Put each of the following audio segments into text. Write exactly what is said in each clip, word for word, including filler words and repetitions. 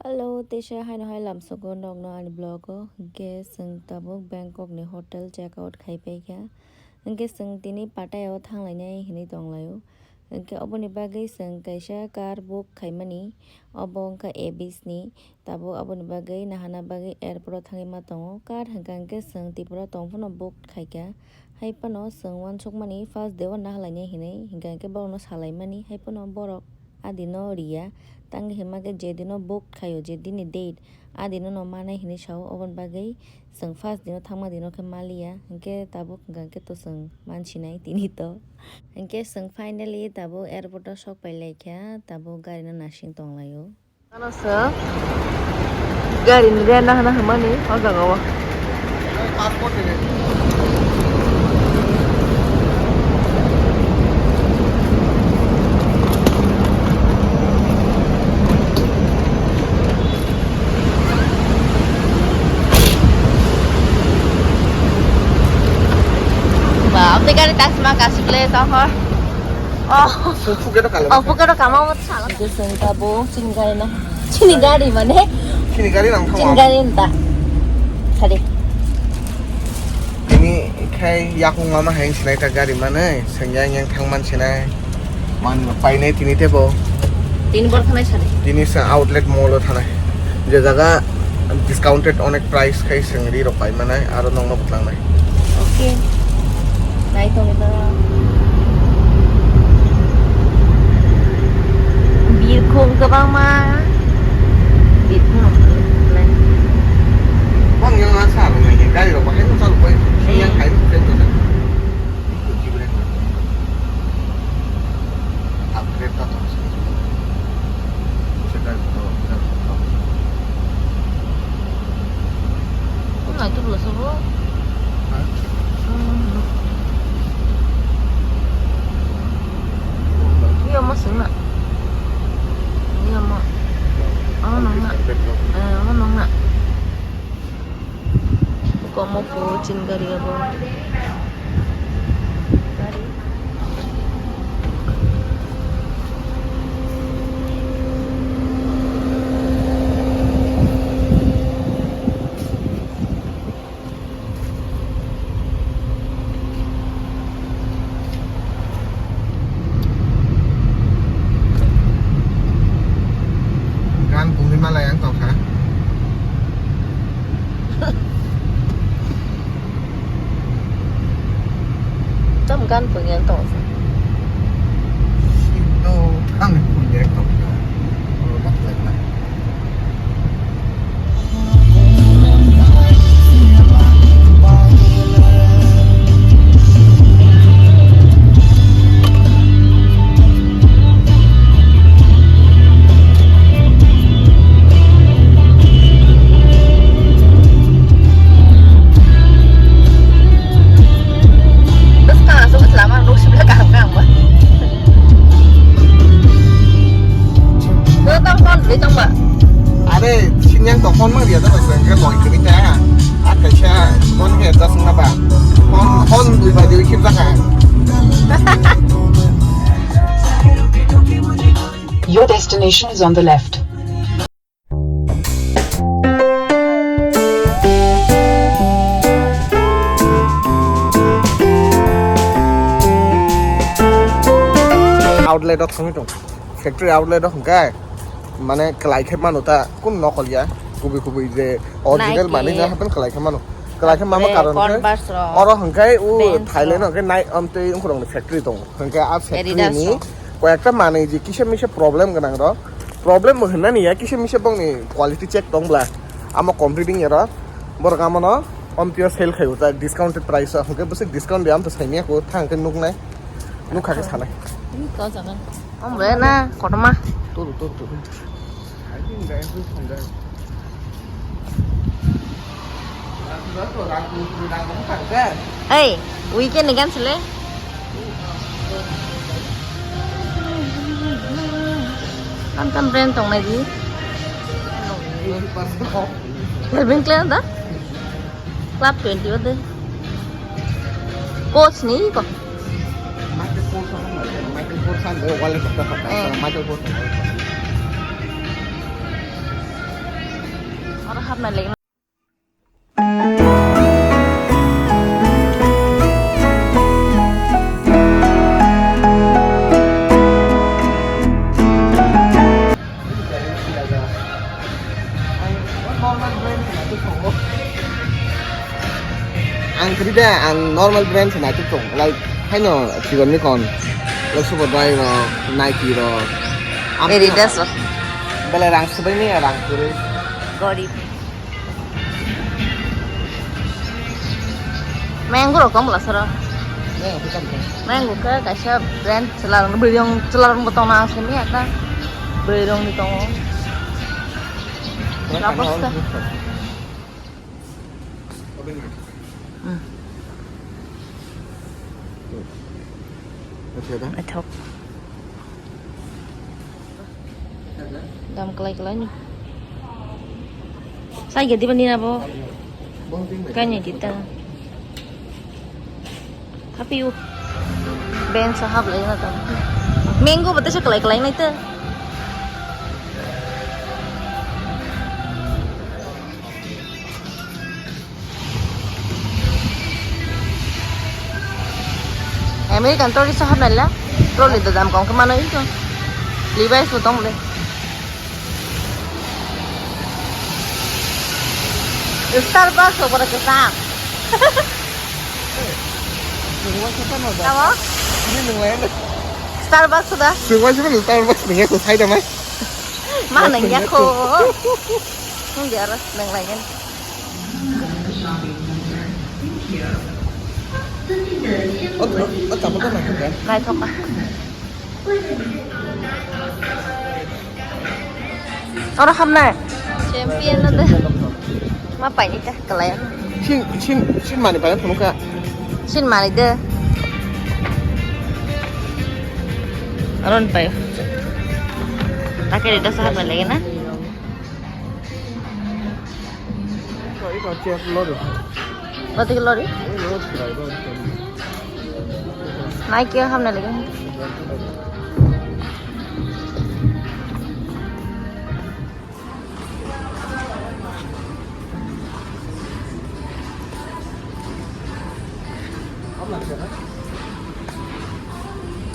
Hello, teisa haino hai lamsogo nokno ani vlog o. Hinkhe chwng tabuk Bangkok ni hotel check out khai paikha. Hinkhe chwng tini Pattaya o thanglainai hinwi tonglaio. Hinkhe oboni bagwi chwng kaisa car book khaimani, obo wngkha Avis ni. Tabuk aboni bagwi nahana bagwi airport o thangwi ma tongo. Car hwnkha hinkhe chwng Tripura tong phano book khaikha. Hai phano chwng uansukmani first day o nahalainai hinwi, hinkha hinkhe borokno salaimani, hai phano borok adino riya. Tangwi hinma khe jedino book khaio, jedini date, adino no manai hinwi sao. Oboni bagwi chwng first dino thangma dino khe maliya, hinkhe tabuk hwnkha hinkhe to chwng mansinai tini to. Hinkhe chwng finally tabuk airport o sok pailaikha, tabuk gari no nasing tonglaio. Ano sa gari ni rent nahana hwnmani o jaga o. Ba, abdi gari tasma kasih le sohor. Oh. Sung phuke to kalo. Oh, phuke to kama mo sala. Itu sung tabo, chini gari na. Chini gari mane? Chini gari nang chini gari nta. Sari. Ini khai yakung mama hai sinai ta gari mane, seng yang yang thang man sinai. Man paine tini tebo. Tini bor khanai sari. Tini sa outlet mall o thanai. Je jaga discounted onek price khai seng ri rok pai manai aro nongno bwtlangnai. Oke. Nai tongwi toro. Birkhung kwbangma. Birkhung rok nai. Bang yang asa aro nai gari rok bahai no chal pai. Yang hai no pen to na. Upgrade ta tong. Nai tu belum sembuh. Iya mas na. Iya ma. Ano nang na. Eh, ano nang na. Komo po chin gari abo. Gan pungwi malai ang tongkha. Tam gan pungwi ang tongkha. Sito thang pungwi ang tongkha. Oh, tak tak. Bwskang aswk lama nuk sibla kaham kaham ba. Bo tang phone rwi tong ba? Are, sinyang to phone mang dia ta ba sengke loi kini ta. A kaisa phone ke adjust na ba. Phone, phone dui ba dui khip ta ka. Your destination is on the left. Outlet o thangwi tong. Factory outlet o hwnkhe mane kwlai khe mano ta, kun nokol ya, kubui kubui je original manwi na happen kwlai khe mano. Kwlai khe mama karon khe oro hwnkhe u Thailand o hwnkhe nai amtwi wngkhorokni factory tongo. Hwnkhe a factory ni koyekta manwi je kisa misa problem gwnang rok, problem bo hwnna ni ya, kisa misa bongni quality check tong bla, amo completing ya rok, borok amo no amtwi o sale khai o ta discounted price o, hwnkhe bwswk discount de amtwi sai maya ko thang khe nuknai, nukha khe sanai. Ni ko jaga. Om re na, kotorma. Turu, turu, turu. Hey, weekend ni gan sile? Kan kan brand tong nai di. Calvin Klein da? Club twenty o de. Coach ni ko. Michael Kors, Michael Kors ang wallet of the Michael Kors. Hapna leng. Ang kwrwi de, ang normal brand se naituk tong, like, haino Chigon Mikon, like, Superdry rok, Nike rok. Ang Adidas rok. Belai rang swbaini, rang kwrwi. Gorib. Mango rok tong bwla soro. Mango khe kaisa brand chwla rok, bwrwi rok chwla rok bo tongna aswk ni ata. Bwrwi rok ni tongo. Chwla bwsa. Hmm. Naithok. Dam kwlai kwlai ni. Sai gedi bani abo. Kanya kita. Happy u. Ben sa hap lai na tam. Mango bata sa kwlai kwlai nai ta. American tourist hapnai la, trolley da dam kong khe mano ito. Levi's bo tong le. Starbucks bo pura kwcham. Tamo? Starbucks da? Starbucks nang ya ko sai da mai. Ma nang ya ko. Nung dia ras nang lain. Naithok kha. Oro hamnai. Champion no de. Ma paini ta kalaya. Sin, sin, sin mani pai phunukha. Sin mani de. Aron pai. Takere da sahat lagi na. Batiki lori? Nike hamna lagi.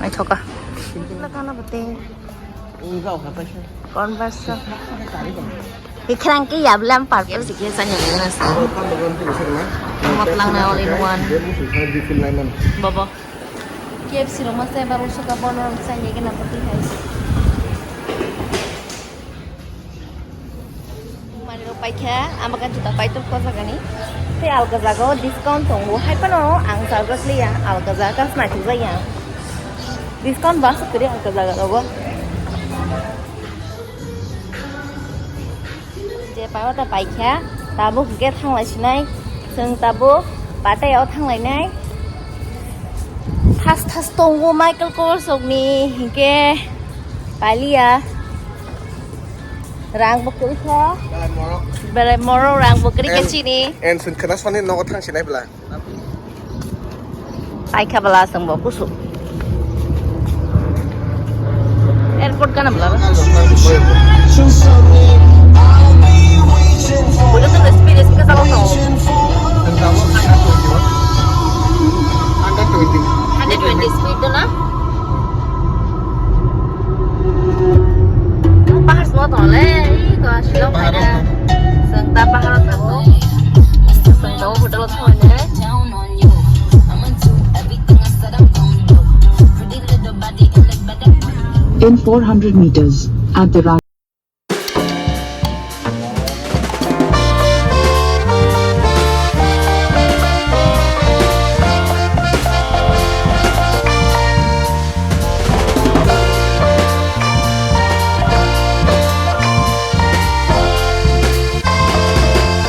Naithoka. Lakana bate. Converse. Hikrang ke yablam purple. Sikhe sanya gana sa. Mat lang na all in one. Bobo. K F C rok masa bar usuka bono sanya gana pati hai. Mani rok paikha, ama kan juta paitok ko jagani. Tei alga jaga o discount tongo, hai phano ang charge liya, alga jaga se naithok jaya. Discount bangso kwrwi alga jaga rogo. Je paro ta paikha, tabuk hwnkhe thanglai sinai, chwng tabuk patai o thanglai nai. Thas thas tongo Michael Kors rokni hwnkhe paliya. Rang bo kwrwi kha. Belai morok. Belai morok rang bo kwrwi kha chini. En, en chwng khna soni nogo thang sinai bwla. Ai kha bwla chwng bo kusu. Airport gana bwla. Udah tuh speed speed ka salah tau. Hundred twenty. Hundred twenty speed tuh na. Bahas mo tole, ko silo pahara. Sengta pahara tabo. Sengta hotel thone. In four hundred meters, at the right.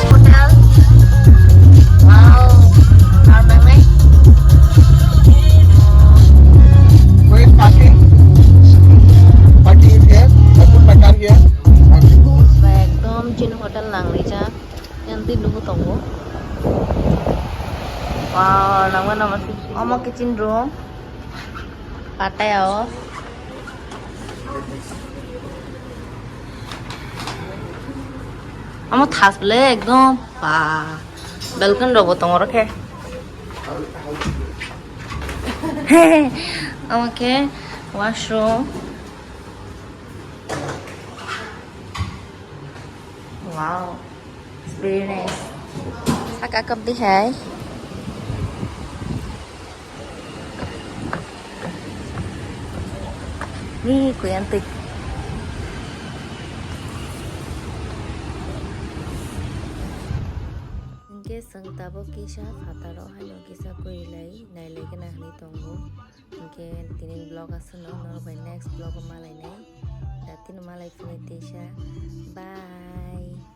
Hotel. Wow. Ar nangnai. Wait, parking. Parking is here. I put my car here. Ekdom chini hotel nang rijak. Yang di nunggu tongo. Wow, nangma nama sih. Omo kitchen room. Patai o. Amo thas bele ekdom ba balcony rok bo tongo rokhe. Amo khe washroom. Wow, it's very nice. Saka kap di hai. Ni kuyan tik. Hingke chwng tabuk kisa phataro haino kisa kwrwi lai nailai gana hinwi tongo. Hingke tini vlog aswkno norok bai next vlog o malainai. Datino malai phini teisa. Bye.